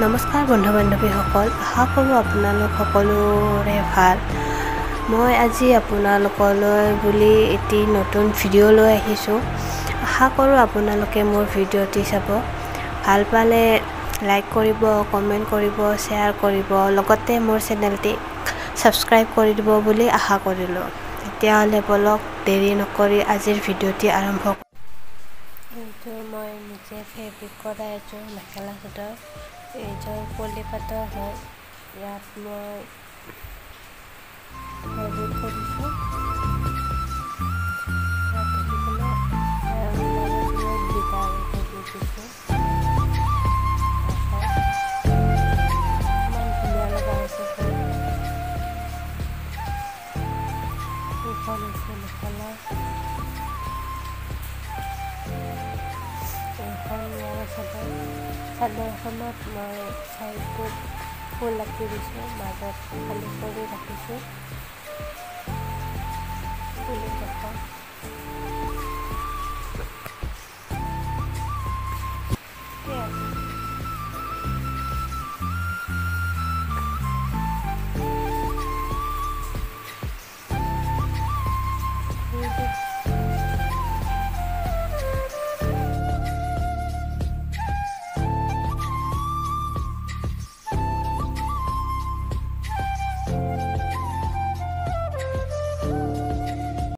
নমস্কাৰ বন্ধু বান্ধৱীসকল, আশা কৰোঁ আপোনালোক সকলোৰে ভাল। মই আজি আপোনালোকলৈ বুলি এটি নতুন ভিডিঅ' লৈ আহিছোঁ। আশা কৰোঁ আপোনালোকে মোৰ ভিডিঅ'টি চাব। ভাল পালে লাইক কৰিব, কমেণ্ট কৰিব, শ্বেয়াৰ কৰিব, লগতে মোৰ চেনেলটি ছাবস্ক্ৰাইব কৰি দিব বুলি আশা কৰিলোঁ। তেতিয়াহ'লে বলক, দেৰি নকৰি আজিৰ ভিডিঅ'টি আৰম্ভ। এইযোৰ মই নিজে ফেব্ৰিক কৰা এযোৰ মেখেলা চাদৰ। এইযোৰ পলিপাটৰ হয়। ইয়াত মই ফেব্ৰিক কৰিছোঁ। ইয়াত দেখিবলৈ মাজত মই বিটাৰ দিছোঁ। ইমান ধুনীয়া লগা হৈছে। এইখন হৈছে মেখেলা। এইখন ইয়াৰ চাদৰ। চাদৰখনত মই চাইডটোত ফুল আঁকি দিছোঁ, মাজত খালী কৰি ৰাখিছোঁ। ফুলে